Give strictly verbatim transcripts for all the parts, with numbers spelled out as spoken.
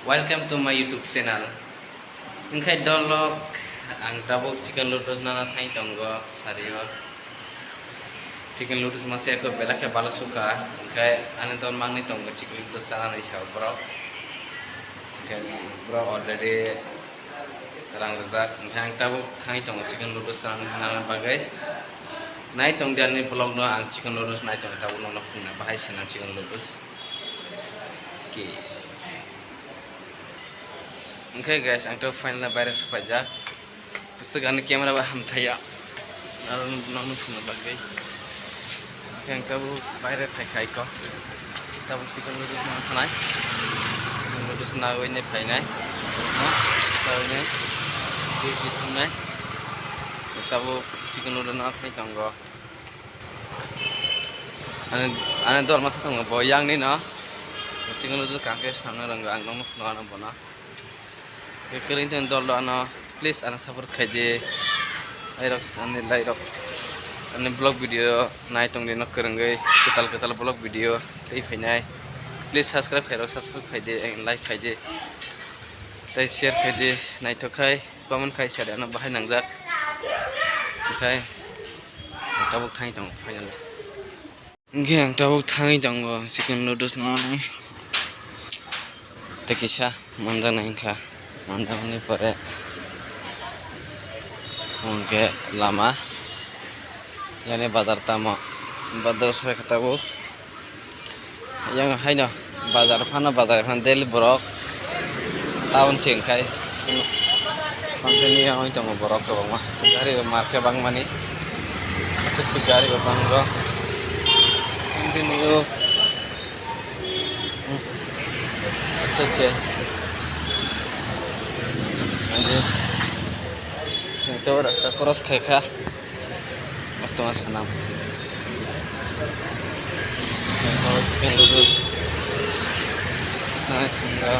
Welcome to my YouTube channel. Wngkhe dolok ang tabuk chicken noodles nana thai tongo sario. Chicken noodles masa eko belai khe balok sukha, wngkhe ani dol mangni tongo chicken noodles chanani sao borok. Wngkhe borok already rang rijak, wngkhe ang tabuk thangwi tongo chicken noodles chanani bagwi. Nai tongdi ani vlog no, ang chicken noodles nai tongo tabuk nono phunukna bahai swnam chicken noodles. Ki. Wngkhe guys, ang tabuk final baire sopaijak. Bwswk ani camera bai hamthaiya. Aro nokno phunukna bagwi. Khe ang tabuk baire phaikha iko. Tabuk chicken noodles nang thanai. Chicken noodles nagwi nai phainai. Tabuk nai. Twi twi thumnai. Tabuk chicken noodles nang thai tongo. Ani, ani dor masa tongo bo yang ni no. Chicken noodles kaham khe swnamna rwngo ang nokno phunukna bono. Kwrwngtwi dol do ano, please ano support khaidi. Airok ani lairok ani vlog video nai tongdi no kwrwngwi kwtal kwtal vlog video tei phainai. Please subscribe khairok subscribe khaidi, and like khaidi. Tei share khaidi, naithok khai comment khai share ano bahai nangjak. Okhai tabuk thangwi tongo finally. Hingke ang tabuk thangwi tongo chicken noodles nani. Tei kisa manjaknai wngkha, manjakmani pore hingke lama yani bazar tamo bazar saka tabuk yang haino bazar phano bazar phano daily borok town se wngkhai. Continue wngwi tongo borok kwbangma. Gari bo marke bangmani. Aswk gari bo bango. Continue. Aswk khe. Ani. Ito rasta cross khaikha. Moktoma sanam. Chicken noodles. Sanai thangda.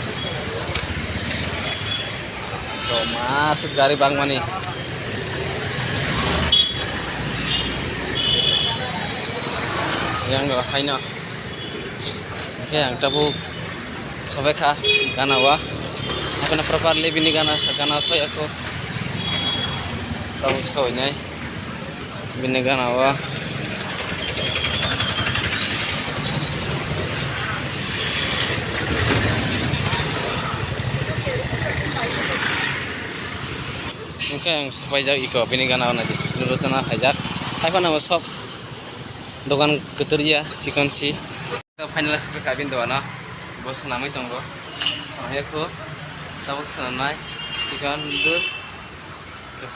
So, masuk gari bangmani. Yang go haino. Oke, ang tabuk sobaikha gana wa. Apana properly bini gana sa gana soy aku. Tabuk soy nai. Bini gana o. Hingke ang sapaijak iko bini gana o nadi. Nuro chana haijak. Haiphano bo sob dogan kwtwrya chikon si. Finally sophaikha bini dogano. Bo swnamwi tongo. Swnamya kho. Tabuk swnamnai. Chikon noodles.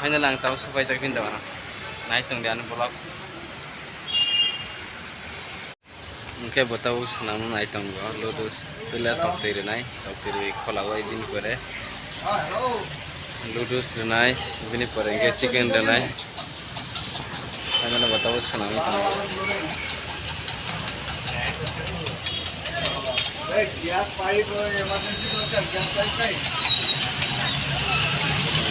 Finally ang tabuk sophaijak bini dogano. Nai tongdi ani vlog. Hingke bo tabuk swnamnai tongo. Noodles. Pila toktwi rwnai. Toktwi rwi kholawai bini pore. Noodles rwnai, bini pore hingke chicken rwnai. Finally bo tabuk swnamwi tongo. Gas pipe, emergency dorkar, gas pipe nai.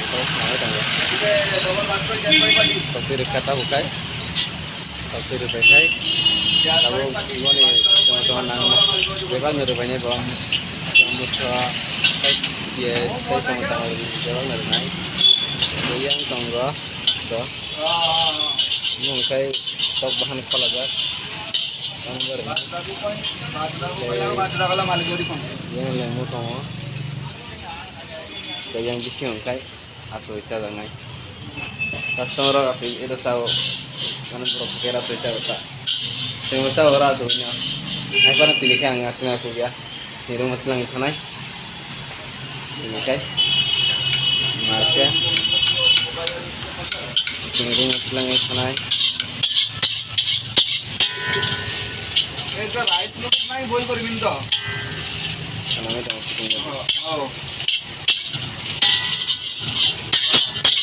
Tabuk swnamwi tongo. Double bathroom gas pipe ani. Toktwi rwkha tabuk khai. Tabuk twi rwbai khai. Tabuk boni tongma tongma nang bebak no rwbainai bo. Samosa, piyaj, tei tongma tongma bebak no rwnai. Bo yang tongo do. Mung khai tok bahan kholajak. Tamo rwnai. Tei yang lengmo tongo. Tei yang bising khai. Aswk chajaknai. Customer rok aswk ero sao. Mane borok kera aswk chajakta. Chwng bo sao oro aswk no. Hai phano tini khe ang atwng aswk ya. Ni room atwng thanai. Tini kai. Marke. Tini room atwng thanai. Ekta rice noodles nai boil kori min to. Thanai tong sini. Oh.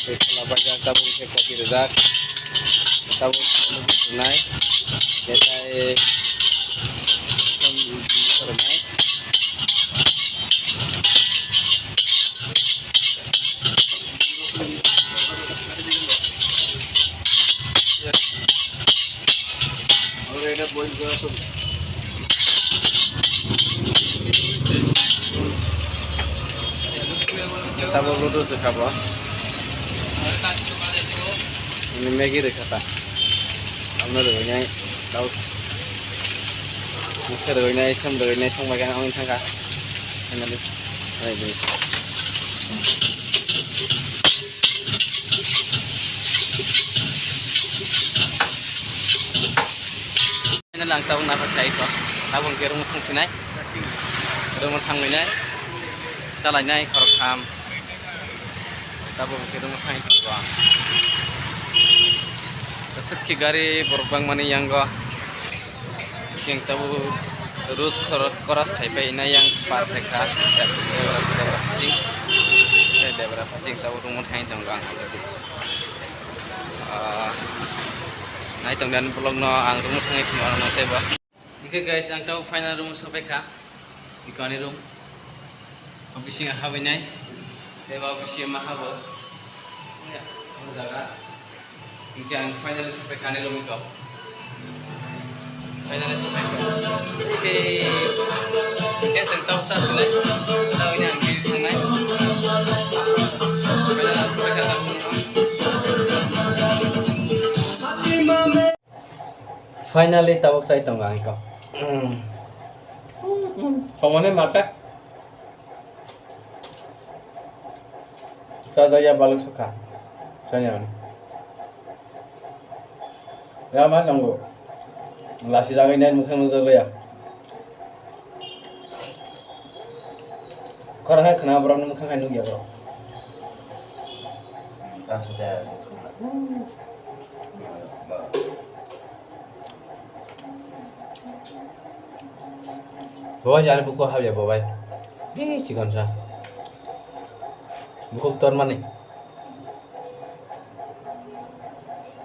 Tei kholabajak tabuk khe kopi rijak. Tabuk nai. Jetai rwnai. Ahora era buen corazón. Abo ludu se kha bo. Ini Maggi rwkha ta. Amo rwinai tau. Misa rwinai, sam rwinai, song bai khe ang thangkha. Finally. Ai, bini. Ini lang tabuk napa chai ko. Tabuk ke room thang sinai. Room thang minai. Chalai nai khorok tham. Tabuk ke room thang ko. Aswk khe gari borok bang mani yang go. Yang tabuk road khorok cross khai pai na yang par khai kha. Debra, debra fishing. Debra fishing tabuk room thang tong go ang. Ah, nai tong dan vlog no ang room thangwi phunuk nang tei ba. Hingke guys, ang tau final room sopai kha. Iko ani room. O bisingo habwi nai. Tei ba bisingo ma habo. Ya, o jaga. Hingke ang final sopai kha ani room iko. Final sopai kha. Hingke, hingke ang tau sa sinai. Sa ini ang diri thangnai. Final sopai kha tau. Finally, tabuk chai tongo ang iko. Komone mata. Chajak ya baluk sukha. Chani ang. Ya ma nongo. Lasi jagai nai mukhang nujak ya. Khorang hai khna borok ni mukhang hai nugya borok. Bobai jani buko habya bobai. Hi chikon sa. Buko tor mani.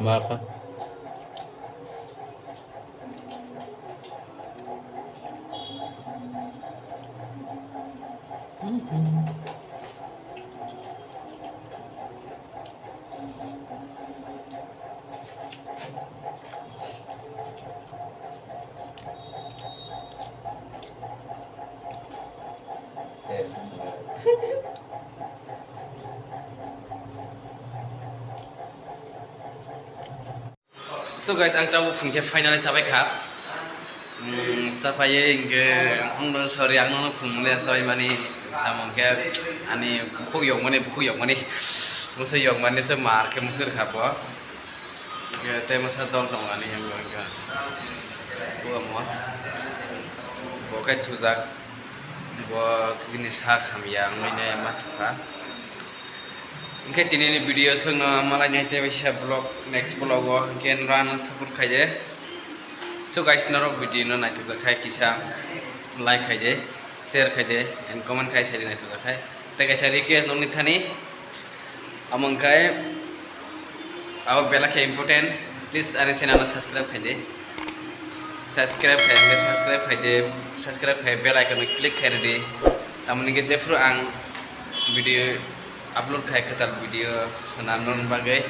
Marka. So guys, ang tabuk phung khe finally chabai kha. Mm, chapaye hingke ang no sorry, ang no phung le chabai mani, tamo hingke ani bukhuk yok mani, bukhuk yok mani, musa yok mani se mar khe musa rwkha bo. Hingke tei masa dol tongo ani yang hingke. Bo mo. Bo khe thujak. Bo bini sak hamya wngwi ne ma thukha. Hingke tini ni video songno malai nai tei waisa vlog, next vlog o hingke nora ano support khaide. So guys, norok video no naithok jak khai kisa like khaide, share khaide and comment khai sai naithok jak khai. Tei kaisa request nokni thani. Amo hingke abo belai khe important, please ani channel no subscribe khaide. Subscribe khai hingke subscribe khaide, subscribe khai bell icon no click khai rwdi. Tamoni hingke jephru ang video upload khai kwtal video swnam norokni bagwi,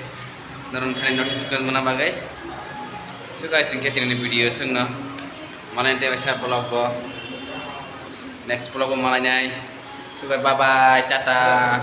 norokni thani notification mona bagwi. So guys, hingke tini video songno manai tei waisa vlog o, next vlog o malainai. So guys, bye bye, tata.